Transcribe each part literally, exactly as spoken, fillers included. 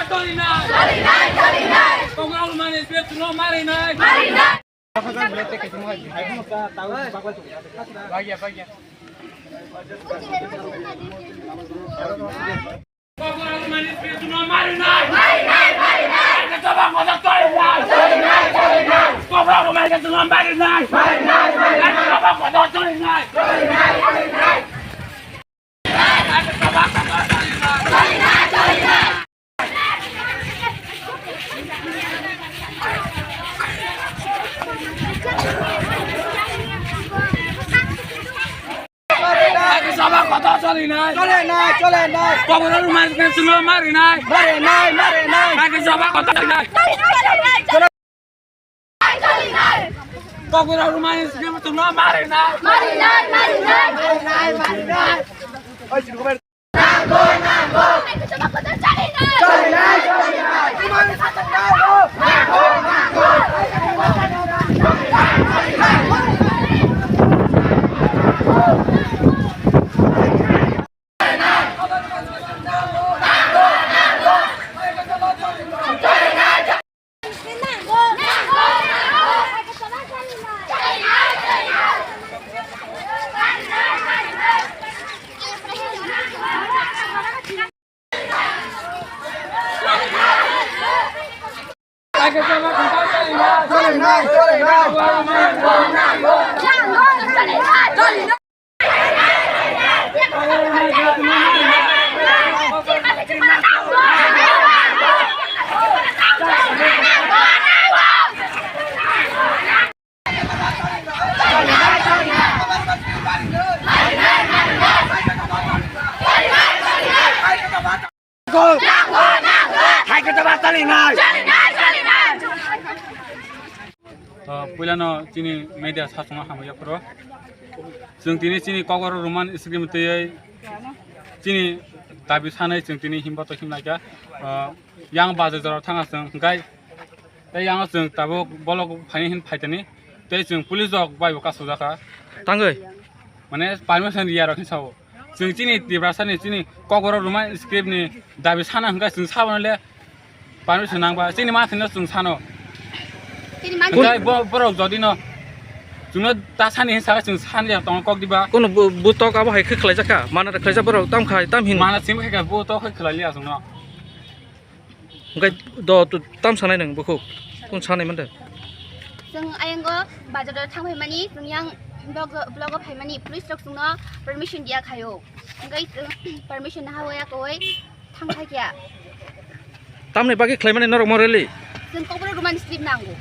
Choli nai! Choli nai! Choli nai! Kokborok Roman Script no mari nai! Mari nai! Kokborok Roman Script no mari nai! Mari nai! Mari nai! Kokborok Roman Script no mari nai! Mari nai! Mari nai! Kokborok Roman Script no mari nai! Mari nai! Mari nai! Kokborok Roman Script no mari nai! Mari nai! Mari nai! Kokborok Roman Script no mari nai. Mari nai, mari nai. Kokborok Roman Script no mari nai. Kokborok Roman Script no mari nai. Mari nai, mari nai. Mari nai, mari nai. Hai khe to ba chali nai. Ah, puilano chini media sasongno hamya phuru. Chwng tini chini Kokborok Roman Script twiwi chini dabi sanai chwng tini himba to himlaikha. Ah, yang bazar jora thanga chwng hwnkhe tei yang chwng tabuk bolok phaini hin phaitani tei chwng police rok bai bo kasojakha. Tangwi? Mane permission riya rok hin sao. Chwng chini Tiprasani chini Kokborok Roman Script ni dabi sana hwnkhe chwng sabono le permission nangba chini manthino chwng sano. Chini manthino. Hwnkhe bo-, borok jodi no chwngno ta sani hinsa chwng sani ya tongo kok diba. Kono bu-, butok abo hai khe khlaijakha, mana da khlaijak borok tam khai tam hin. Mana simi khai butok khai khlai liya chwngno. Hwnkhe do, do, tam sanai nwng bukhuk? Kung sanai mande? Chwng ayang o bazar o thang phaimani, chwng yang block o, block o phaimani, police rok chwngno permission diya khaio. Hwnkhe chwng permission naha waya koi thang thai kya. Tamni bagwi khlaimani norok mo rally? Chwng Kokborok Roman Script nango.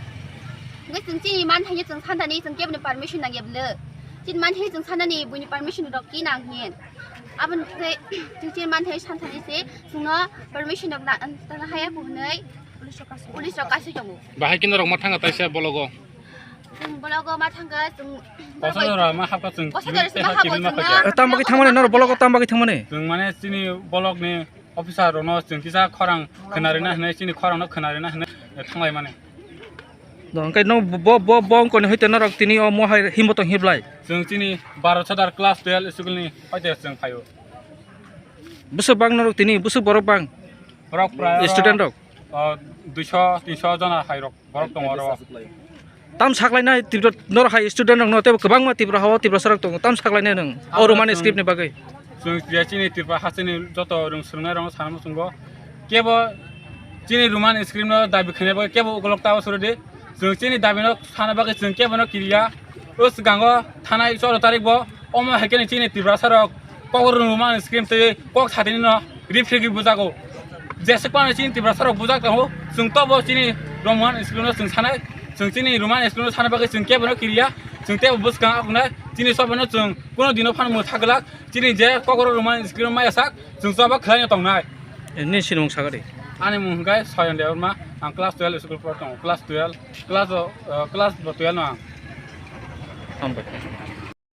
Hwnkhe chwng chini man thangya chwng santani chwng keboni permission nangya bwle. Chini man thangya chwng santani buini permission rok ki nang hin. Aboni khe chwng chini man thangya santani se chwngno permission rok na, tana haya ko hwnwi police rok kasui tongo. Bahai khe norok ma thanga taisa bologo? Chwng bologo ma thanga chwng kosa jora ma hapka chwng kosa jora se ma habo chwngno. Eh, tam bagwi thangmani norok bologo tam bagwi thangmani? Chwng mane chini bolokni officer rokno chwng kisa khorang khwnarina hwnwi chini khorangno khwnarina hwnwi thanglai mani. Do hwnkhe no bo, bo, bo wngkoni hoite norok tini o mohai himbo tong hiblai? Chwng chini Bharat Sadar class twelve school ni hoite chwng phaio. Bwswk bang norok tini, bwswk borok bang? Borok prai student rok? O, duiso, tinso jona hai rok, borok tongo oro. Tam saklainai Tripura, norok hai student rok no tebo kwbangma Tripura hao Tiprasa rok tongo. Tam saklainai nwng o Roman script ni bagwi? Chwng je chini Tripura hasteni joto rwng swrwngnai rokno sana muchungo. Kebo chini Roman script no dabi khainai bagwi kebo ukolog tabo surodi. Chwng chini dabi no sana bagwi chwng kebo no kiriya. O swkango thanai choro tarik bo omo hai khe chini Tiprasa rok Kokborok Roman script tei kok satini no rifrigwi bujago. Jeswk phano chini Tiprasa rok bujak tongo, chwng tobo chini Roman script no chwng sanai, chwng chini Roman script no sana bagwi chwng kebo no kiriya, chwng tebo bwskang abwnai, chini sobo no chwng kuno dino phano mwthak glak, chini je Kokborok Roman script no maya sak, chwng sobo khlai no tongnai. Nini sinimung sagadi? Ani mung hwnkhe Soyon Debbarma, ang class twelve school por tongo, class twelve, class o, uh, class bo twelve no ang. Hambai.